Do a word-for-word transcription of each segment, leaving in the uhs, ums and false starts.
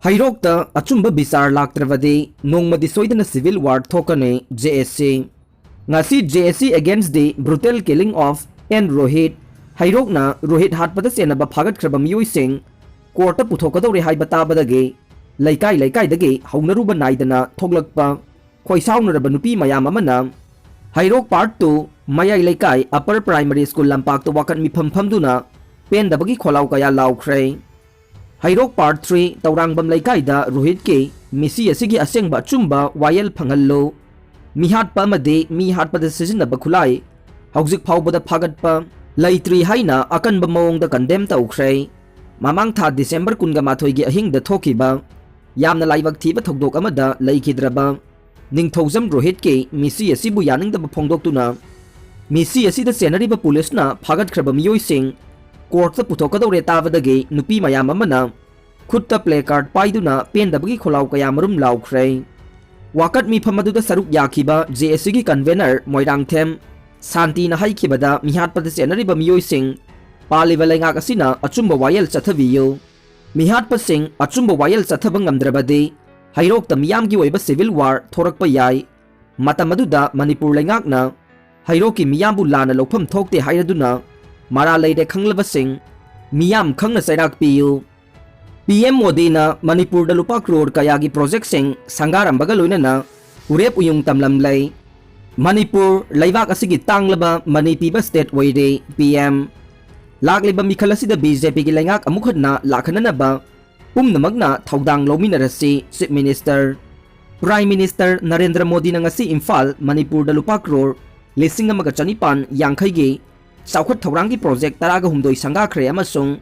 ꯍꯩꯔꯣꯛꯇ ꯑꯆꯨꯝꯕ ꯕꯤꯆꯥꯔ ꯂꯥꯛꯇ꯭ꯔꯕꯗꯤ ꯅꯣꯡꯃꯗꯤ ꯁꯣꯏꯗꯅ civil war ꯊꯣꯛꯀꯅꯤ, J A C꯫ ꯉꯁꯤ J A C against the brutal killing of N Rohit ꯍꯩꯔꯣꯛꯅ Rohit ꯍꯥꯠꯄꯗ ꯆꯦꯟꯅꯕ ꯐꯥꯒꯠꯈ꯭ꯔꯕ ꯃꯤꯑꯣꯏꯁꯤꯡ ꯀꯣꯔꯠꯇ ꯄꯨꯊꯣꯛꯀꯗꯧꯔꯦ ꯍꯥꯏꯕ ꯇꯥꯕꯗꯒꯤ ꯂꯩꯀꯥꯏ ꯂꯩꯀꯥꯏꯗꯒꯤ ꯍꯧꯅꯔꯨꯕ ꯅꯥꯏꯗꯅ ꯊꯣꯛꯂꯛꯄ ꯈꯣꯏꯁꯥꯎꯅꯔꯕ ꯅꯨꯄꯤ ꯃꯌꯥꯝ ꯑꯃꯅ ꯍꯩꯔꯣꯛ Part two ꯃꯌꯥꯏ ꯂꯩꯀꯥꯏ Upper Primary School ꯂꯝꯄꯥꯛꯇ ꯋꯥꯀꯠ ꯃꯤꯐꯝ ꯐꯝꯗꯨꯅ ꯄꯦꯟꯗꯕꯒꯤ ꯈꯣꯜꯂꯥꯎ ꯀꯌꯥ ꯂꯥꯎꯈ꯭ꯔꯦ꯫ ꯍꯩꯔꯣꯛ Part three ꯇꯧꯔꯥꯡꯕꯝ ꯂꯩꯀꯥꯏꯗ ꯔꯣꯍꯤꯠꯀꯤ ꯃꯤꯁꯤ ꯑꯁꯤꯒꯤ ꯑꯁꯦꯡꯕ ꯑꯆꯨꯝꯕ ꯋꯥꯌꯦꯜ ꯐꯪꯍꯜꯂꯨ꯫ ꯃꯤꯍꯥꯠꯄ ꯑꯃꯗꯤ ꯃꯤ ꯍꯥꯠꯄꯗ ꯁꯤꯖꯤꯟꯅꯕ ꯈꯨꯠꯂꯥꯏ ꯍꯧꯖꯤꯛ ꯐꯥꯎꯕꯗ ꯐꯥꯒꯠꯄ ꯂꯩꯇ꯭ꯔꯤ ꯍꯥꯏꯅ ꯑꯀꯟꯕ ꯃꯑꯣꯡꯗ condemn ꯇꯧꯈ꯭ꯔꯦ꯫ ꯃꯃꯥꯡ ꯊꯥ December ꯀꯨꯟꯒ ꯃꯥꯊꯣꯏꯒꯤ ꯑꯍꯤꯡꯗ ꯊꯣꯛꯈꯤꯕ ꯌꯥꯝꯅ ꯂꯥꯏꯕꯛ ꯊꯤꯕ ꯊꯧꯗꯣꯛ ꯑꯃꯗ ꯂꯩꯈꯤꯗ꯭ꯔꯕ ꯅꯤꯡꯊꯧꯖꯝ ꯔꯣꯍꯤꯠꯀꯤ ꯃꯤꯁꯤ ꯑꯁꯤꯕꯨ ꯌꯥꯅꯤꯡꯗꯕ ꯐꯣꯡꯗꯣꯛꯇꯨꯅ ꯃꯤꯁꯤ ꯑꯁꯤꯗ ꯆꯦꯟꯅꯔꯤꯕ ꯄꯨꯂꯤꯁꯅ ꯐꯥꯒꯠꯈ꯭ꯔꯕ ꯃꯤꯑꯣꯏꯁꯤꯡ ꯀꯣꯔꯠꯇ ꯄꯨꯊꯣꯛꯀꯗꯧꯔꯦ ꯇꯥꯕꯗꯒꯤ ꯅꯨꯄꯤ ꯃꯌꯥꯝ ꯑꯃꯅ ꯈꯨꯠꯇ placard ꯄꯥꯏꯗꯨꯅ ꯄꯦꯟꯗꯕꯒꯤ ꯈꯣꯜꯂꯥꯎ ꯀꯌꯥ ꯃꯔꯨꯝ ꯂꯥꯎꯈ꯭ꯔꯦ꯫ ꯋꯥꯀꯠ ꯃꯤꯐꯝ ꯑꯗꯨꯗ ꯁꯔꯨꯛ ꯌꯥꯈꯤꯕ J A Cꯒꯤ convener ꯃꯣꯏꯔꯥꯡꯊꯦꯝ ꯁꯥꯟꯇꯤꯅ ꯍꯥꯏꯈꯤꯕꯗ ꯃꯤꯍꯥꯠꯄꯗ ꯆꯦꯟꯅꯔꯤꯕ ꯃꯤꯑꯣꯏꯁꯤꯡ ꯄꯥꯜꯂꯤꯕ ꯂꯩꯉꯥꯛ ꯑꯁꯤꯅ ꯑꯆꯨꯝꯕ ꯋꯥꯌꯦꯜ ꯆꯠꯊꯕꯤꯌꯨ꯫ ꯃꯤꯍꯥꯠꯄꯁꯤꯡ ꯑꯆꯨꯝꯕ ꯋꯥꯌꯦꯜ ꯆꯠꯊꯕ ꯉꯝꯗ꯭ꯔꯕꯗꯤ ꯍꯩꯔꯣꯛꯇ ꯃꯤꯌꯥꯝꯒꯤ ꯑꯣꯏꯕ civil war ꯊꯣꯔꯛꯄ ꯌꯥꯏ꯫ ꯃꯇꯝ ꯑꯗꯨꯗ ꯃꯅꯤꯄꯨꯔ ꯂꯩꯉꯥꯛꯅ ꯍꯩꯔꯣꯛꯀꯤ ꯃꯤꯌꯥꯝꯕꯨ ꯂꯥꯟꯅ ꯂꯧꯐꯝ ꯊꯣꯛꯇꯦ ꯍꯥꯏꯔꯗꯨꯅ ꯃꯔꯥꯜ ꯂꯩꯔꯦ ꯈꯪꯂꯕꯁꯤꯡ ꯃꯤꯌꯥꯝ ꯈꯪꯅ ꯆꯩꯔꯥꯛ ꯄꯤꯌꯨ꯫ P M ꯃꯣꯗꯤꯅ ꯃꯅꯤꯄꯨꯔꯗ ꯂꯨꯄꯥ ꯀ꯭ꯔꯣꯔ ꯀꯌꯥꯒꯤ projectꯁꯤꯡ ꯁꯪꯒꯥꯔꯝꯕꯒ ꯂꯣꯏꯅꯅ ꯎꯔꯦꯞ ꯎꯌꯨꯡ ꯇꯝꯂꯝꯂꯦ꯫ ꯃꯅꯤꯄꯨꯔ ꯂꯩꯕꯥꯛ ꯑꯁꯤꯒꯤ ꯇꯥꯡꯂꯕ money ꯄꯤꯕ state ꯑꯣꯏꯔꯦ꯫ P M ꯂꯥꯛꯂꯤꯕ ꯃꯤꯈꯜ ꯑꯁꯤꯗ B J Pꯒꯤ ꯂꯩꯉꯥꯛ ꯑꯃꯨꯛ ꯍꯟꯅ ꯂꯥꯛꯍꯟꯅꯅꯕ ꯄꯨꯝꯅꯃꯛꯅ ꯊꯧꯗꯥꯡ ꯂꯧꯃꯤꯟꯅꯔꯁꯤ, Chief Minister꯫ Prime Minister Narendra ꯃꯣꯗꯤꯅ ꯉꯁꯤ ꯏꯝꯐꯥꯜ, ꯃꯅꯤꯄꯨꯔꯗ ꯂꯨꯄꯥ ꯀ꯭ꯔꯣꯔ ꯂꯤꯁꯤꯡ ꯑꯃꯒ ꯆꯅꯤꯄꯥꯟ ꯌꯥꯡꯈꯩꯒꯤ ꯆꯥꯎꯈꯠ ꯊꯧꯔꯥꯡꯒꯤ project ꯇꯔꯥꯒ ꯍꯨꯝꯗꯣꯏ ꯁꯪꯒꯥꯈ꯭ꯔꯦ ꯑꯃꯁꯨꯡ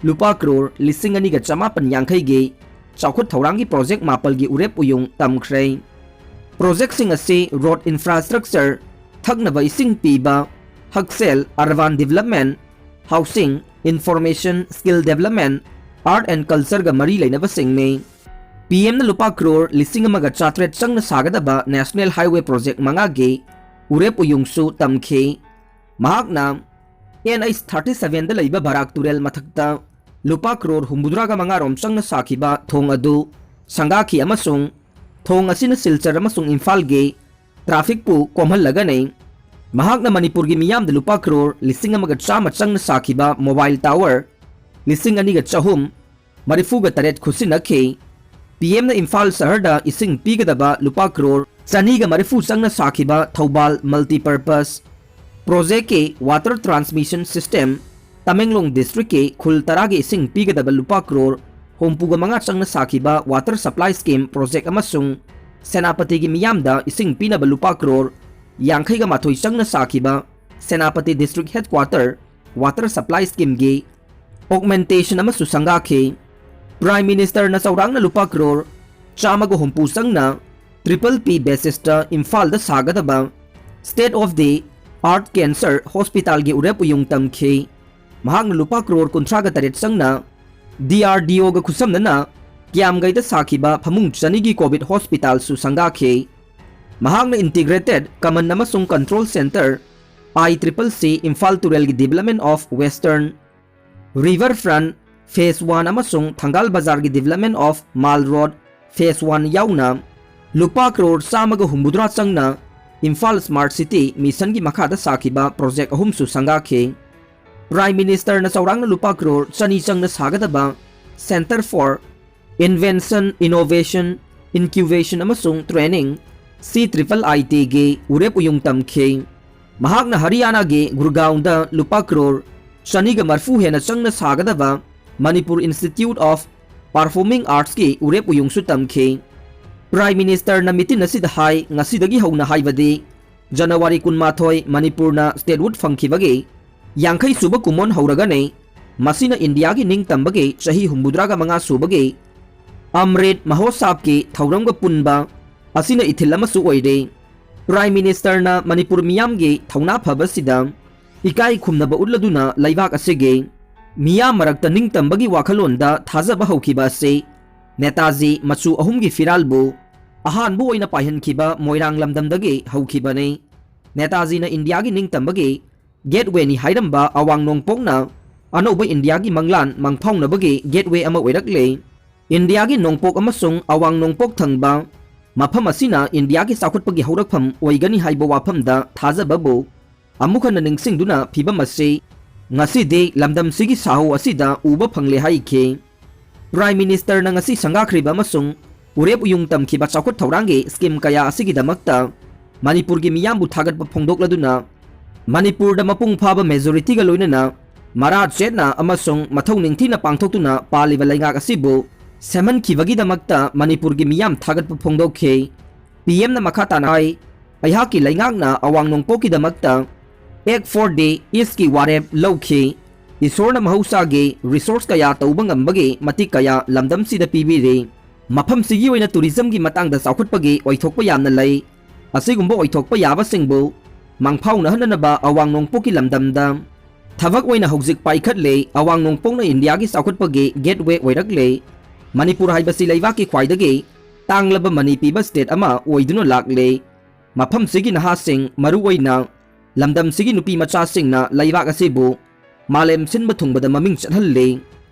ꯂꯨꯄꯥ ꯀ꯭ꯔꯣꯔ ꯂꯤꯁꯤꯡ ꯑꯅꯤꯒ ꯆꯃꯥꯄꯟ ꯌꯥꯡꯈꯩꯒꯤ ꯆꯥꯎꯈꯠ ꯊꯧꯔꯥꯡꯒꯤ project ꯃꯥꯄꯜꯒꯤ ꯎꯔꯦꯞ ꯎꯌꯨꯡ ꯇꯝꯈ꯭ꯔꯦ꯫ Projectꯁꯤꯡ ꯑꯁꯤ road infrastructure, ꯊꯛꯅꯕ ꯏꯁꯤꯡ ꯄꯤꯕ, ꯍꯛꯁꯦꯜ, urban development, housing, information, skill development, art and cultureꯒ ꯃꯔꯤ ꯂꯩꯅꯕꯁꯤꯡꯅꯤ꯫ P Mꯅ ꯂꯨꯄꯥ ꯀ꯭ꯔꯣꯔ ꯂꯤꯁꯤꯡ ꯑꯃꯒ ꯆꯥꯇ꯭ꯔꯦꯠ ꯆꯪꯅ ꯁꯥꯒꯗꯕ National Highway project ꯃꯉꯥꯒꯤ ꯎꯔꯦꯞ ꯎꯌꯨꯡꯁꯨ ꯇꯝꯈꯤ꯫ ꯃꯍꯥꯛꯅ N H thirty sevenꯗ ꯂꯩꯕ ꯕꯔꯥꯛ ꯇꯨꯔꯦꯜ ꯃꯊꯛꯇ ꯂꯨꯄꯥ ꯀ꯭ꯔꯣꯔ ꯍꯨꯝꯐꯨꯇꯔꯥꯒ ꯃꯉꯥ ꯔꯣꯝ ꯆꯪꯅ ꯁꯥꯈꯤꯕ ꯊꯣꯡ ꯑꯗꯨ ꯁꯪꯒꯥꯈꯤ ꯑꯃꯁꯨꯡ ꯊꯣꯡ ꯑꯁꯤꯅ ꯁꯤꯜꯆꯔ ꯑꯃꯁꯨꯡ ꯏꯝꯐꯥꯜꯒꯤ traffic ꯄꯨ ꯀꯣꯝꯍꯜꯂꯒꯅꯤ꯫ ꯃꯍꯥꯛꯅ ꯃꯅꯤꯄꯨꯔꯒꯤ ꯃꯤꯌꯥꯝꯗ ꯂꯨꯄꯥ ꯀ꯭ꯔꯣꯔ ꯂꯤꯁꯤꯡ ꯑꯃꯒ ꯆꯥꯝꯃ ꯆꯪꯅ ꯁꯥꯈꯤꯕ mobile tower ꯂꯤꯁꯤꯡ ꯑꯅꯤꯒ ꯆꯍꯨꯝ ꯃꯔꯤꯐꯨꯒ ꯇꯔꯦꯠ ꯈꯨꯠꯁꯤꯟꯅꯈꯤ꯫ ꯄꯤ ꯑꯦꯝꯅ ꯏꯝꯐꯥꯜ ꯁꯍꯔꯗ ꯏꯁꯤꯡ ꯄꯤꯒꯗꯕ ꯂꯨꯄꯥ ꯀ꯭ꯔꯣꯔ ꯆꯅꯤꯒ ꯃꯔꯤꯐꯨ ꯆꯪꯅ ꯁꯥꯈꯤꯕ Thoubal multipurpose projectꯀꯤ water transmission system, Tamenglong districtꯀꯤ ꯈꯨꯜ ꯇꯔꯥꯒꯤ ꯏꯁꯤꯡ ꯄꯤꯒꯗꯕ ꯂꯨꯄꯥ ꯀ꯭ꯔꯣꯔ ꯍꯨꯝꯐꯨꯒ ꯃꯉꯥ ꯆꯪꯅ ꯁꯥꯈꯤꯕ water supply scheme project ꯑꯃꯁꯨꯡ ꯁꯦꯅꯥꯄꯇꯤꯒꯤ ꯃꯤꯌꯥꯝꯗ ꯏꯁꯤꯡ ꯄꯤꯅꯕ ꯂꯨꯄꯥ ꯀ꯭ꯔꯣꯔ ꯌꯥꯡꯈꯩꯒ ꯃꯥꯊꯣꯏ ꯆꯪꯅ ꯁꯥꯈꯤꯕ Senapati district headquarter water supply schemeꯒꯤ augmentation ꯑꯃꯁꯨ ꯁꯪꯒꯥꯈꯤ꯫ Prime Ministerꯅ ꯆꯥꯎꯔꯥꯛꯅ ꯂꯨꯄꯥ ꯀ꯭ꯔꯣꯔ ꯆꯥꯝꯃꯒ ꯍꯨꯝꯐꯨ ꯆꯪꯅ triple P basisꯇ ꯏꯝꯐꯥꯜꯗ ꯁꯥꯒꯗꯕ state of the art cancer hospitalꯒꯤ ꯎꯔꯦꯞ ꯎꯌꯨꯡ ꯇꯝꯈꯤ꯫ ꯃꯍꯥꯛꯅ ꯂꯨꯄꯥ ꯀ꯭ꯔꯣꯔ ꯀꯨꯟꯊ꯭ꯔꯥꯒ ꯇꯔꯦꯠ ꯆꯪꯅ D R D Oꯒ ꯈꯨꯠꯁꯝꯅꯅ ꯀ꯭ꯌꯥꯝꯒꯩꯗ ꯁꯥꯈꯤꯕ ꯐꯃꯨꯡ ꯆꯅꯤꯒꯤ COVID hospitalꯁꯨ ꯁꯪꯒꯥꯈꯤ꯫ ꯃꯍꯥꯛꯅ integrated command ꯑꯃꯁꯨꯡ control centre I triple C Imphal ꯇꯨꯔꯦꯜꯒꯤ development of western river front phase one ꯑꯃꯁꯨꯡ ꯊꯪꯒꯥꯜ ꯕꯖꯥꯔꯒꯤ development of Mall Road phase one ꯌꯥꯎꯅ ꯂꯨꯄꯥ ꯀ꯭ꯔꯣꯔ ꯆꯥꯝꯃꯒ ꯍꯨꯝꯐꯨꯇꯔꯥ ꯆꯪꯅ ꯏꯝꯐꯥꯜ smart city missionꯒꯤ ꯃꯈꯥꯗ ꯁꯥꯈꯤꯕ project ꯑꯍꯨꯝꯁꯨ ꯁꯪꯒꯥꯈꯤ꯫ Prime Ministerꯅ ꯆꯥꯎꯔꯥꯛꯅ ꯂꯨꯄꯥ ꯀ꯭ꯔꯣꯔ ꯆꯅꯤ ꯆꯪꯅ ꯁꯥꯒꯗꯕ Centre for Invention, Innovation, Incubation ꯑꯃꯁꯨꯡ Training, C triple I Tꯒꯤ ꯎꯔꯦꯞ ꯎꯌꯨꯡ ꯇꯝꯈꯤ꯫ ꯃꯍꯥꯛꯅ ꯍꯔꯤꯌꯥꯅꯥꯒꯤ ꯒꯨꯔꯒꯥꯎꯟꯗ ꯂꯨꯄꯥ ꯀ꯭ꯔꯣꯔ ꯆꯅꯤꯒ ꯃꯔꯤꯐꯨ ꯍꯦꯟꯅ ꯆꯪꯅ ꯁꯥꯒꯗꯕ Manipur Institute of Performing Artsꯀꯤ ꯎꯔꯦꯞ ꯎꯌꯨꯡꯁꯨ ꯇꯝꯈꯤ꯫ Prime Ministerꯅ meeting ꯑꯁꯤꯗ ꯍꯥꯏ, ꯉꯁꯤꯗꯒꯤ ꯍꯧꯅ ꯍꯥꯏꯕꯗꯤ January ꯀꯨꯟꯃꯥꯊꯣꯏ ꯃꯅꯤꯄꯨꯔꯅ statehood ꯐꯪꯈꯤꯕꯒꯤ ꯌꯥꯡꯈꯩ ꯁꯨꯕ ꯀꯨꯝꯑꯣꯟ ꯍꯧꯔꯒꯅꯤ꯫ ꯃꯁꯤꯅ ꯏꯟꯗꯤꯌꯥꯒꯤ ꯅꯤꯡꯇꯝꯕꯒꯤ ꯆꯍꯤ ꯍꯨꯝꯐꯨꯇꯔꯥꯒ ꯃꯉꯥ ꯁꯨꯕꯒꯤ ꯑꯃ꯭ꯔꯤꯠ ꯃꯍꯣꯠꯁꯥꯕꯀꯤ ꯊꯧꯔꯝꯒ ꯄꯨꯟꯕ ꯑꯁꯤꯅ ꯏꯊꯤꯜ ꯑꯃꯁꯨ ꯑꯣꯏꯔꯦ꯫ Prime Ministerꯅ ꯃꯅꯤꯄꯨꯔ ꯃꯤꯌꯥꯝꯒꯤ ꯊꯧꯅꯥ ꯐꯕꯁꯤꯗ ꯏꯀꯥꯏ ꯈꯨꯝꯅꯕ ꯎꯠꯂꯗꯨꯅ ꯂꯩꯕꯥꯛ ꯑꯁꯤꯒꯤ ꯃꯤꯌꯥꯝ ꯃꯔꯛꯇ ꯅꯤꯡꯇꯝꯕꯒꯤ ꯋꯥꯈꯜꯂꯣꯟꯗ ꯊꯥꯖꯕ ꯍꯧꯈꯤꯕ ꯑꯁꯤ ꯅꯦꯇꯥꯖꯤ ꯃꯆꯨ ꯑꯍꯨꯝꯒꯤ ꯐꯤꯔꯥꯜꯕꯨ ꯑꯍꯥꯟꯕ ꯑꯣꯏꯅ ꯄꯥꯏꯍꯟꯈꯤꯕ ꯃꯣꯏꯔꯥꯡ ꯂꯝꯗꯝꯗꯒꯤ ꯍꯧꯈꯤꯕꯅꯤ꯫ ꯅꯦꯇꯥꯖꯤꯅ ꯏꯟꯗꯤꯌꯥꯒꯤ ꯅꯤꯡꯇꯝꯕꯒꯤ gatewayꯅꯤ ꯍꯥꯏꯔꯝꯕ ꯑꯋꯥꯡ ꯅꯣꯡꯄꯣꯛꯅ ꯑꯅꯧꯕ ꯏꯟꯗꯤꯌꯥꯒꯤ ꯃꯪꯂꯥꯟ ꯃꯪꯐꯥꯎꯅꯕꯒꯤ ꯒꯦꯠꯋꯦ ꯑꯃ ꯑꯣꯏꯔꯛꯂꯦ꯫ ꯏꯟꯗꯤꯌꯥꯒꯤ ꯅꯣꯡꯄꯣꯛ ꯑꯃꯁꯨꯡ ꯑꯋꯥꯡ ꯅꯣꯡꯄꯣꯛ ꯊꯪꯕ ꯃꯐꯝ ꯑꯁꯤꯅ ꯏꯟꯗꯤꯌꯥꯒꯤ ꯆꯥꯎꯈꯠꯄꯒꯤ ꯍꯧꯔꯛꯐꯝ ꯑꯣꯏꯒꯅꯤ ꯍꯥꯏꯕ ꯋꯥꯐꯝꯗ ꯊꯥꯖꯕꯕꯨ ꯑꯃꯨꯛ ꯍꯟꯅ ꯅꯤꯡꯁꯤꯡꯗꯨꯅ ꯐꯤꯚꯝ ꯑꯁꯤ ꯉꯁꯤꯗꯤ ꯂꯝꯗꯝꯁꯤꯒꯤ ꯁꯥꯍꯨ ꯑꯁꯤꯗ ꯎꯕ ꯐꯪꯂꯦ ꯍꯥꯏꯈꯤ꯫ ꯄ꯭ꯔꯥꯏꯝ ꯃꯤꯅꯤꯁꯇꯔꯅ ꯉꯁꯤ ꯁꯪꯒꯥꯈ꯭ꯔꯤꯕ ꯑꯃꯁꯨꯡ ꯎꯔꯦꯞ ꯎꯌꯨꯡ ꯇꯝꯈꯤꯕ ꯆꯥꯎꯈꯠ ꯊꯧꯔꯥꯡꯒꯤ ꯁ꯭ꯀꯤꯝ ꯀꯌꯥ ꯑꯁꯤꯒꯤꯗꯃꯛꯇ ꯃꯅꯤꯄꯨꯔꯒꯤ ꯃꯤꯌꯥꯝꯕꯨ ꯊꯥꯒꯠꯄ ꯐꯣꯡꯗꯣꯛꯂꯗꯨꯅ, ꯃꯅꯤꯄꯨꯔꯗ ꯃꯄꯨꯡ ꯐꯥꯕ ꯃꯦꯖꯣꯔꯤꯇꯤꯒ ꯂꯣꯏꯅꯅ ꯃꯔꯥ ꯆꯦꯠꯅ ꯑꯃꯁꯨꯡ ꯃꯊꯧ ꯅꯤꯡꯊꯤꯅ ꯄꯥꯡꯊꯣꯛꯇꯨꯅ ꯄꯥꯜꯂꯤꯕ ꯂꯩꯉꯥꯛ ꯑꯁꯤꯕꯨ ꯁꯦꯝꯍꯟꯈꯤꯕꯒꯤꯗꯃꯛꯇ ꯃꯅꯤꯄꯨꯔꯒꯤ ꯃꯤꯌꯥꯝ ꯊꯥꯒꯠꯄ ꯐꯣꯡꯗꯣꯛꯈꯤ꯫ ꯄꯤ ꯑꯦꯝꯅ ꯃꯈꯥ ꯇꯥꯅ ꯍꯥꯏ, ꯑꯩꯍꯥꯛꯀꯤ ꯂꯩꯉꯥꯛꯅ ꯑꯋꯥꯡ ꯅꯣꯡꯄꯣꯛꯀꯤꯗꯃꯛꯇ Act for the Eastꯀꯤ ꯋꯥꯔꯦꯞ ꯂꯧꯈꯤ꯫ ꯏꯁꯣꯔꯅ ꯃꯍꯧꯁꯥꯒꯤ ꯔꯤꯁꯣꯔꯁ ꯀꯌꯥ ꯇꯧꯕ ꯉꯝꯕꯒꯤ ꯃꯇꯤꯛ ꯀꯌꯥ ꯂꯝꯗꯝꯁꯤꯗ ꯄꯤꯕꯤꯔꯤ꯫ ꯃꯐꯝꯁꯤꯒꯤ ꯑꯣꯏꯅ ꯇꯨꯔꯤꯖꯝꯒꯤ ꯃꯇꯥꯡꯗ ꯆꯥꯎꯈꯠꯄꯒꯤ ꯑꯣꯏꯊꯣꯛꯄ ꯌꯥꯝꯅ ꯂꯩ꯫ ꯑꯁꯤꯒꯨꯝꯕ ꯑꯣꯏꯊꯣꯛꯄ ꯌꯥꯕꯁꯤꯡꯕꯨ ꯃꯪꯐꯥꯎꯅꯍꯟꯅꯅꯕ ꯑꯋꯥꯡ ꯅꯣꯡꯄꯣꯛꯀꯤ ꯂꯝꯗꯝꯗ ꯊꯕꯛ ꯑꯣꯏꯅ ꯍꯧꯖꯤꯛ ꯄꯥꯏꯈꯠꯂꯦ꯫ ꯑꯋꯥꯡ ꯅꯣꯡꯄꯣꯛꯅ ꯏꯟꯗꯤꯌꯥꯒꯤ ꯆꯥꯎꯈꯠꯄꯒꯤ ꯒꯦꯠꯋꯦ ꯑꯣꯏꯔꯛꯂꯦ꯫ ꯃꯅꯤꯄꯨꯔ ꯍꯥꯏꯕꯁꯤ ꯂꯩꯕꯥꯛꯀꯤ ꯈ꯭ꯋꯥꯏꯗꯒꯤ ꯇꯥꯡꯂꯕ ꯃꯅꯤ ꯄꯤꯕ ꯁ꯭ꯇꯦꯠ ꯑꯃ ꯑꯣꯏꯗꯨꯅ ꯂꯥꯛꯂꯦ꯫ ꯃꯐꯝꯁꯤꯒꯤ ꯅꯍꯥꯁꯤꯡ, ꯃꯔꯨꯑꯣꯏꯅ ꯂꯝꯗꯝꯁꯤꯒꯤ ꯅꯨꯄꯤ ꯃꯆꯥꯁꯤꯡꯅ ꯂꯩꯕꯥꯛ ꯑꯁꯤꯕꯨ ꯃꯥꯂꯦꯝ ꯁꯤꯟꯕ ꯊꯨꯡꯕꯗ ꯃꯃꯤꯡ ꯆꯠꯍꯜꯂꯤ꯫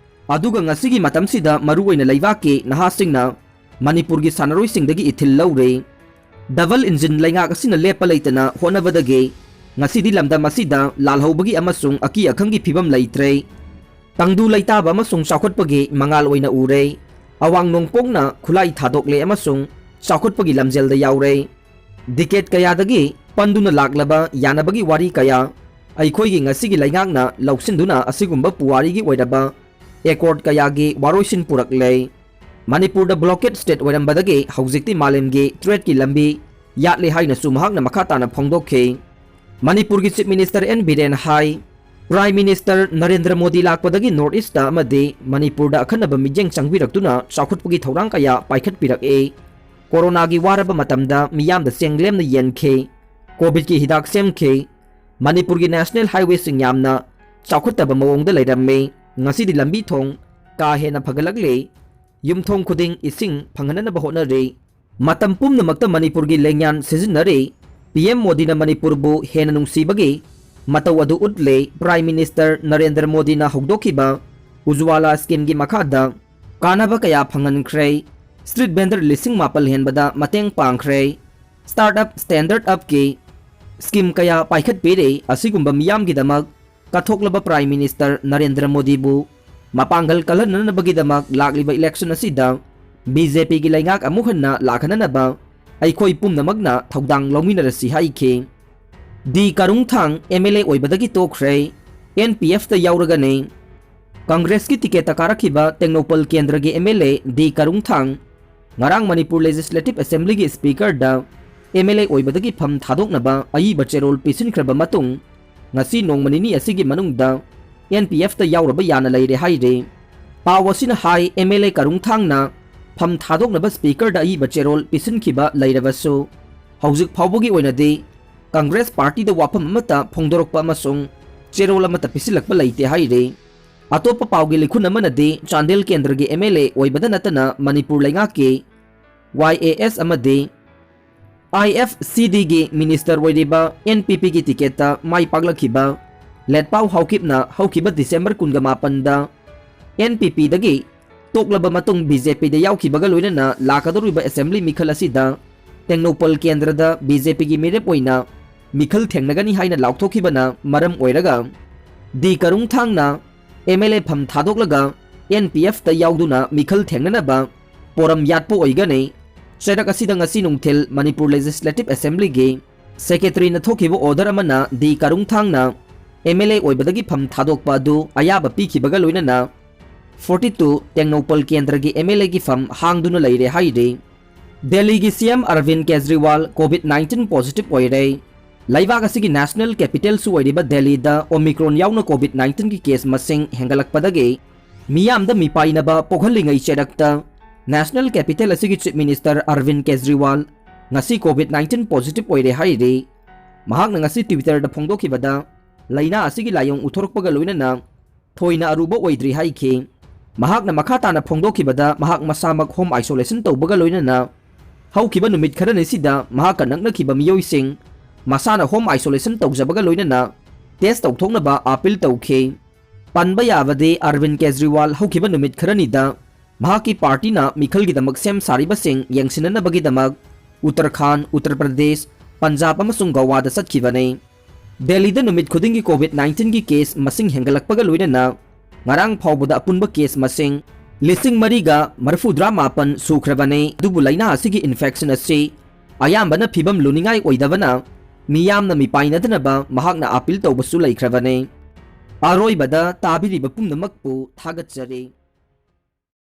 ꯑꯗꯨꯒ ꯉꯁꯤꯒꯤ ꯃꯇꯝꯁꯤꯗ ꯃꯔꯨꯑꯣꯏꯅ ꯂꯩꯕꯥꯛꯀꯤ ꯅꯍꯥꯁꯤꯡꯅ ꯃꯅꯤꯄꯨꯔꯒꯤ ꯁꯥꯟꯅꯔꯣꯏꯁꯤꯡꯗꯒꯤ ꯏꯊꯤꯜ ꯂꯧꯔꯦ꯫ ꯗꯕꯜ ꯏꯟꯖꯤꯟ ꯂꯩꯉꯥꯛ ꯑꯁꯤꯅ ꯂꯦꯞꯄ ꯂꯩꯇꯅ ꯍꯣꯠꯅꯕꯗꯒꯤ ꯉꯁꯤꯗꯤ ꯂꯝꯗꯝ ꯑꯁꯤꯗ ꯂꯥꯜꯍꯧꯕꯒꯤ ꯑꯃꯁꯨꯡ ꯑꯀꯤ ꯑꯈꯪꯒꯤ ꯐꯤꯕꯝ ꯂꯩꯇ꯭ꯔꯦ꯫ ꯇꯪꯗꯨ ꯂꯩꯇꯥꯕ ꯑꯃꯁꯨꯡ ꯆꯥꯎꯈꯠꯄꯒꯤ ꯃꯉꯥꯜ ꯑꯣꯏꯅ ꯎꯔꯦ꯫ ꯑꯋꯥꯡ ꯅꯣꯡꯄꯣꯛꯅ ꯈꯨꯠꯂꯥꯏ ꯊꯥꯗꯣꯛꯂꯦ ꯑꯃꯁꯨꯡ ꯆꯥꯎꯈꯠꯄꯒꯤ ꯂꯝꯖꯦꯜꯗ ꯌꯥꯎꯔꯦ꯫ ꯗꯤꯀꯦꯠ ꯀꯌꯥꯗꯒꯤ ꯄꯟꯗꯨꯅ ꯂꯥꯛꯂꯕ ꯌꯥꯅꯕꯒꯤ ꯋꯥꯔꯤ ꯀꯌꯥ ꯑꯩꯈꯣꯏꯒꯤ ꯉꯁꯤꯒꯤ ꯂꯩꯉꯥꯛꯅ ꯂꯧꯁꯤꯟꯗꯨꯅ ꯑꯁꯤꯒꯨꯝꯕ ꯄꯨꯋꯥꯔꯤꯒꯤ ꯑꯣꯏꯔꯕ ꯑꯦꯀꯣꯔꯗ ꯀꯌꯥꯒꯤ ꯋꯥꯔꯣꯏꯁꯤꯟ ꯄꯨꯔꯛꯂꯦ꯫ ꯃꯅꯤꯄꯨꯔꯗ ꯕ꯭ꯂꯣꯀꯦꯠ ꯁ꯭ꯇꯦꯠ ꯑꯣꯏꯔꯝꯕꯗꯒꯤ ꯍꯧꯖꯤꯛꯇꯤ ꯃꯥꯂꯦꯝꯒꯤ ꯊ꯭ꯔꯦꯠꯀꯤ ꯂꯝꯕꯤ ꯌꯥꯠꯂꯦ ꯍꯥꯏꯅꯁꯨ ꯃꯍꯥꯛꯅ ꯃꯈꯥ ꯇꯥꯅ ꯐꯣꯡꯗꯣꯛꯈꯤ꯫ ꯃꯅꯤꯄꯨꯔꯒꯤ ꯆꯤꯐ ꯃꯤꯅꯤꯁꯇꯔ ꯑꯦꯟ ꯕꯤꯔꯦꯟ ꯍꯥꯏ, ꯄ꯭ꯔꯥꯏꯝ ꯃꯤꯅꯤꯁꯇꯔ ꯅꯔꯦꯟꯗ꯭ꯔ ꯃꯣꯗꯤ ꯂꯥꯛꯄꯗꯒꯤ ꯅꯣꯔꯠ ꯏꯁꯇ ꯑꯃꯗꯤ ꯃꯅꯤꯄꯨꯔꯗ ꯑꯈꯟꯅꯕ ꯃꯤꯠꯌꯦꯡ ꯆꯪꯕꯤꯔꯛꯇꯨꯅ ꯆꯥꯎꯈꯠꯄꯒꯤ ꯊꯧꯔꯥꯡ ꯀꯌꯥ ꯄꯥꯏꯈꯠꯄꯤꯔꯛꯏ꯫ ꯀꯣꯔꯣꯅꯥꯒꯤ ꯋꯥꯔꯕ ꯃꯇꯝꯗ ꯃꯤꯌꯥꯝꯗ ꯆꯦꯡ ꯂꯦꯝꯅ ꯌꯦꯟꯈꯤ꯫ ꯀꯣꯚꯤꯗꯀꯤ ꯍꯤꯗꯥꯛ ꯁꯦꯝꯈꯤ꯫ ꯃꯅꯤꯄꯨꯔꯒꯤ ꯅꯦꯁꯅꯦꯜ ꯍꯥꯏꯋꯦꯁꯤꯡ ꯌꯥꯝꯅ ꯆꯥꯎꯈꯠꯇꯕ ꯃꯑꯣꯡꯗ ꯂꯩꯔꯝꯃꯤ꯫ ꯉꯁꯤꯗꯤ ꯂꯝꯕꯤ ꯊꯣꯡ ꯀꯥ ꯍꯦꯟꯅ ꯐꯒꯠꯂꯛꯂꯤ꯫ ꯌꯨꯝꯊꯣꯡ ꯈꯨꯗꯤꯡ ꯏꯁꯤꯡ ꯐꯪꯍꯟꯅꯅꯕ ꯍꯣꯠꯅꯔꯤ꯫ ꯃꯇꯝ ꯄꯨꯝꯅꯃꯛꯇ ꯃꯅꯤꯄꯨꯔꯒꯤ ꯂꯦꯡꯌꯥꯟ ꯁꯤꯖꯤꯟꯅꯔꯤ꯫ ꯄꯤ ꯑꯦꯝ ꯃꯣꯗꯤꯅ ꯃꯅꯤꯄꯨꯔꯕꯨ ꯍꯦꯟꯅ ꯅꯨꯡꯁꯤꯕꯒꯤ ꯃꯇꯧ ꯑꯗꯨ ꯎꯠꯂꯦ꯫ Prime Minister ꯅꯔꯦꯟꯗ꯭ꯔ ꯃꯣꯗꯤꯅ ꯍꯧꯗꯣꯛꯈꯤꯕ ꯎꯖꯋꯥꯂꯥ schemeꯒꯤ ꯃꯈꯥꯗ ꯀꯥꯟꯅꯕ ꯀꯌꯥ ꯐꯪꯍꯟꯈ꯭ꯔꯦ꯫ Street vendor ꯂꯤꯁꯤꯡ ꯃꯥꯄꯜ ꯍꯦꯟꯕꯗ ꯃꯇꯦꯡ ꯄꯥꯡꯈ꯭ꯔꯦ꯫ Startup, stand up ꯀꯤ scheme ꯀꯌꯥ ꯄꯥꯏꯈꯠꯄꯤꯔꯦ꯫ ꯑꯁꯤꯒꯨꯝꯕ ꯃꯤꯌꯥꯝꯒꯤꯗꯃꯛ ꯀꯠꯊꯣꯛꯂꯕ Prime Minister ꯅꯔꯦꯟꯗ꯭ꯔ ꯃꯣꯗꯤꯕꯨ ꯃꯄꯥꯡꯒꯜ ꯀꯜꯍꯟꯅꯅꯕꯒꯤꯗꯃꯛ ꯂꯥꯛꯂꯤꯕ election ꯑꯁꯤꯗ BJPꯒꯤ ꯂꯩꯉꯥꯛ ꯑꯃꯨꯛ ꯍꯟꯅ ꯂꯥꯛꯍꯟꯅꯅꯕ ꯑꯩꯈꯣꯏ ꯄꯨꯝꯅꯃꯛꯅ ꯊꯧꯗꯥꯡ ꯂꯧꯃꯤꯟꯅꯔꯁꯤ ꯍꯥꯏꯈꯤ꯫ ꯗꯤ ꯀꯔꯨꯡꯊꯥꯡ MLA ꯑꯣꯏꯕꯗꯒꯤ ꯇꯣꯛꯈ꯭ꯔꯦ꯫ NPFꯇ ꯌꯥꯎꯔꯒꯅꯤ꯫ Congressꯀꯤ ticketꯇ ꯀꯥꯔꯛꯈꯤꯕ ꯇꯦꯡꯅꯧꯄꯜ ꯀꯦꯟꯗ꯭ꯔꯒꯤ MLA ꯗꯤ ꯀꯔꯨꯡꯊꯥꯡ ꯉꯔꯥꯡ ꯃꯅꯤꯄꯨꯔ Legislative Assemblyꯒꯤ Speakerꯗ MLA ꯑꯣꯏꯕꯗꯒꯤ ꯐꯝ ꯊꯥꯗꯣꯛꯅꯕ ꯑꯏꯕ ꯆꯦꯔꯣꯜ ꯄꯤꯁꯤꯟꯈ꯭ꯔꯕ ꯃꯇꯨꯡ, ꯉꯁꯤ ꯅꯣꯡꯃ ꯅꯤꯅꯤ ꯑꯁꯤꯒꯤ ꯃꯅꯨꯡꯗ NPFꯇ ꯌꯥꯎꯔꯕ ꯌꯥꯅ ꯂꯩꯔꯦ ꯍꯥꯏꯔꯤ꯫ ꯄꯥꯎ ꯑꯁꯤꯅ ꯍꯥꯏ, MLA ꯀꯔꯨꯡꯊꯥꯡꯅ ꯐꯝ ꯊꯥꯗꯣꯛꯅꯕ Speakerꯗ ꯑꯏꯕ ꯆꯦꯔꯣꯜ ꯄꯤꯁꯤꯟꯈꯤꯕ ꯂꯩꯔꯕꯁꯨ, ꯍꯧꯖꯤꯛ ꯐꯥꯎꯕꯒꯤ ꯑꯣꯏꯅꯗꯤ Congress partyꯗ ꯋꯥꯐꯝ ꯑꯃꯠꯇ ꯐꯣꯡꯗꯣꯔꯛꯄ ꯑꯃꯁꯨꯡ ꯆꯦꯔꯣꯜ ꯑꯃꯠꯇ ꯄꯤꯁꯤꯜꯂꯛꯄ ꯂꯩꯇꯦ ꯍꯥꯏꯔꯤ꯫ ꯑꯇꯣꯞꯄ ꯄꯥꯎꯒꯤ ꯂꯤꯈꯨꯟ ꯑꯃꯅꯗꯤ ꯆꯥꯟꯗꯦꯜ ꯀꯦꯟꯗ꯭ꯔꯒꯤ MLA ꯑꯣꯏꯕꯗ ꯅꯠꯇꯅ ꯃꯅꯤꯄꯨꯔ ꯂꯩꯉꯥꯛꯀꯤ YAS ꯑꯃꯗꯤ IFCDꯒꯤ minister ꯑꯣꯏꯔꯤꯕ NPPꯒꯤ ticketꯇ ꯃꯥꯏ ꯄꯥꯛꯂꯛꯈꯤꯕ ꯂꯦꯠꯄꯥꯎ ꯍꯥꯎꯀꯤꯞꯅ ꯍꯧꯈꯤꯕ December ꯀꯨꯟꯒ ꯃꯥꯄꯟꯗ NPPꯗꯒꯤ ꯇꯣꯛꯂꯕ ꯃꯇꯨꯡ BJPꯗ ꯌꯥꯎꯈꯤꯕꯒ ꯂꯣꯏꯅꯅ ꯂꯥꯛꯀꯗꯧꯔꯤꯕ assembly ꯃꯤꯈꯜ ꯑꯁꯤꯗ ꯇꯦꯡꯅꯧꯄꯜ ꯀꯦꯟꯗ꯭ꯔꯗ BJPꯒꯤ ꯃꯤꯔꯦꯞ ꯑꯣꯏꯅ ꯃꯤꯈꯜ ꯊꯦꯡꯅꯒꯅꯤ ꯍꯥꯏꯅ ꯂꯥꯎꯊꯣꯛꯈꯤꯕꯅ ꯃꯔꯝ ꯑꯣꯏꯔꯒ ꯗꯤ ꯀꯔꯨꯡꯊꯥꯡꯅ MLA ꯐꯝ ꯊꯥꯗꯣꯛꯂꯒ NPFꯇ ꯌꯥꯎꯗꯨꯅ ꯃꯤꯈꯜ ꯊꯦꯡꯅꯅꯕ ꯄꯣꯔꯝ ꯌꯥꯠꯄ ꯑꯣꯏꯒꯅꯤ꯫ ꯆꯩꯔꯛ ꯑꯁꯤꯗ ꯉꯁꯤ ꯅꯨꯡꯊꯤꯜ ꯃꯅꯤꯄꯨꯔ Legislative Assemblyꯒꯤ secretaryꯅ ꯊꯣꯛꯈꯤꯕ order ꯑꯃꯅ ꯗꯤ ꯀꯔꯨꯡꯊꯥꯡꯅ MLA ꯑꯣꯏꯕꯗꯒꯤ ꯐꯝ ꯊꯥꯗꯣꯛꯄ ꯑꯗꯨ ꯑꯌꯥꯕ ꯄꯤꯈꯤꯕꯒ ꯂꯣꯏꯅꯅ forty two ꯇꯦꯡꯅꯧꯄꯜ ꯀꯦꯟꯗ꯭ꯔꯒꯤ MLAꯒꯤ ꯐꯝ ꯍꯥꯡꯗꯨꯅ ꯂꯩꯔꯦ ꯍꯥꯏꯔꯤ꯫ ꯗꯦꯜꯂꯤꯒꯤ CM ꯑꯔꯕꯤꯟ ꯀꯦꯖ꯭ꯔꯤꯋꯥꯜ COVID nineteen positive ꯑꯣꯏꯔꯦ꯫ ꯂꯩꯕꯥꯛ ꯑꯁꯤꯒꯤ national capitalꯁꯨ ꯑꯣꯏꯔꯤꯕ ꯗꯦꯜꯂꯤꯗ Omicron ꯌꯥꯎꯅ COVID nineteenꯒꯤ case ꯃꯁꯤꯡ ꯍꯦꯟꯒꯠꯂꯛꯄꯗꯒꯤ ꯃꯤꯌꯥꯝꯗ ꯃꯤꯄꯥꯏꯅꯕ ꯄꯣꯛꯍꯜꯂꯤꯉꯩ ꯆꯩꯔꯛꯇ national capital ꯑꯁꯤꯒꯤ Chief Minister ꯑꯔꯕꯤꯟ ꯀꯦꯖ꯭ꯔꯤꯋꯥꯜ ꯉꯁꯤ COVID nineteen positive ꯑꯣꯏꯔꯦ ꯍꯥꯏꯔꯤ꯫ ꯃꯍꯥꯛꯅ ꯉꯁꯤ Twitterꯗ ꯐꯣꯡꯗꯣꯛꯈꯤꯕꯗ ꯂꯥꯏꯅꯥ ꯑꯁꯤꯒꯤ ꯂꯥꯏꯑꯣꯡ ꯎꯠꯊꯣꯔꯛꯄꯒ ꯂꯣꯏꯅꯅ ꯊꯣꯏꯅ ꯑꯔꯨꯕ ꯑꯣꯏꯗ꯭ꯔꯤ ꯍꯥꯏꯈꯤ꯫ ꯃꯍꯥꯛꯅ ꯃꯈꯥ ꯇꯥꯅ ꯐꯣꯡꯗꯣꯛꯈꯤꯕꯗ ꯃꯍꯥꯛ ꯃꯁꯥꯃꯛ home isolation ꯇꯧꯕꯒ ꯂꯣꯏꯅꯅ ꯍꯧꯈꯤꯕ ꯅꯨꯃꯤꯠ ꯈꯔꯅꯤꯁꯤꯗ ꯃꯍꯥꯛꯀ ꯅꯛꯅꯈꯤꯕ ꯃꯤꯑꯣꯏꯁꯤꯡ ꯃꯁꯥꯅ home isolation ꯇꯧꯖꯕꯒ ꯂꯣꯏꯅꯅ ꯇꯦꯁ ꯇꯧꯊꯣꯛꯅꯕ ꯑꯥꯄꯤꯜ ꯇꯧꯈꯤ꯫ ꯄꯟꯕ ꯌꯥꯕꯗꯤ, ꯑꯔꯕꯤꯟ ꯀꯦꯖ꯭ꯔꯤꯋꯥꯜ ꯍꯧꯈꯤꯕ ꯅꯨꯃꯤꯠ ꯈꯔꯅꯤꯗ ꯃꯍꯥꯛꯀꯤ ꯄꯥꯔꯇꯤꯅ ꯃꯤꯈꯜꯒꯤꯗꯃꯛ ꯁꯦꯝ ꯁꯥꯔꯤꯕꯁꯤꯡ ꯌꯦꯡꯁꯤꯟꯅꯅꯕꯒꯤꯗꯃꯛ ꯎꯠꯇꯔꯈꯥꯟ, ꯎꯠꯇꯔ ꯄ꯭ꯔꯗꯦꯁ, ꯄꯟꯖꯥꯕ ꯑꯃꯁꯨꯡ ꯒꯋꯥꯗ ꯆꯠꯈꯤꯕꯅꯤ꯫ ꯗꯦꯜꯂꯤꯗ ꯅꯨꯃꯤꯠ ꯈꯨꯗꯤꯡꯒꯤ ꯀꯣꯚꯤꯗ ꯅꯥꯏꯟꯇꯤꯟꯒꯤ ꯀꯦꯁ ꯃꯁꯤꯡ ꯍꯦꯟꯒꯠꯂꯛꯄꯒ ꯂꯣꯏꯅꯅ ꯉꯔꯥꯡ ꯐꯥꯎꯕꯗ ꯑꯄꯨꯟꯕ ꯀꯦꯁ ꯃꯁꯤꯡ ꯂꯤꯁꯤꯡ ꯃꯔꯤꯒ ꯃꯔꯤꯐꯨꯇꯔꯥ ꯃꯥꯄꯟ ꯁꯨꯈ꯭ꯔꯕꯅꯤ꯫ ꯑꯗꯨꯕꯨ ꯂꯥꯏꯅꯥ ꯑꯁꯤꯒꯤ ꯏꯟꯐꯦꯛꯁꯟ ꯑꯁꯤ ꯑꯌꯥꯝꯕꯅ ꯐꯤꯕꯝ ꯂꯨꯅꯤꯡꯉꯥꯏ ꯑꯣꯏꯗꯕꯅ ꯃꯤꯌꯥꯝꯅ ꯃꯤꯄꯥꯏꯅꯗꯅꯕ ꯃꯍꯥꯛꯅ ꯑꯥꯄꯤꯜ ꯇꯧꯕꯁꯨ ꯂꯩꯈ꯭ꯔꯕꯅꯤ꯫ ꯑꯔꯣꯏꯕꯗ ꯇꯥꯕꯤꯔꯤꯕ ꯄꯨꯝꯅꯃꯛꯄꯨ ꯊꯥꯒꯠꯆꯔꯤ꯫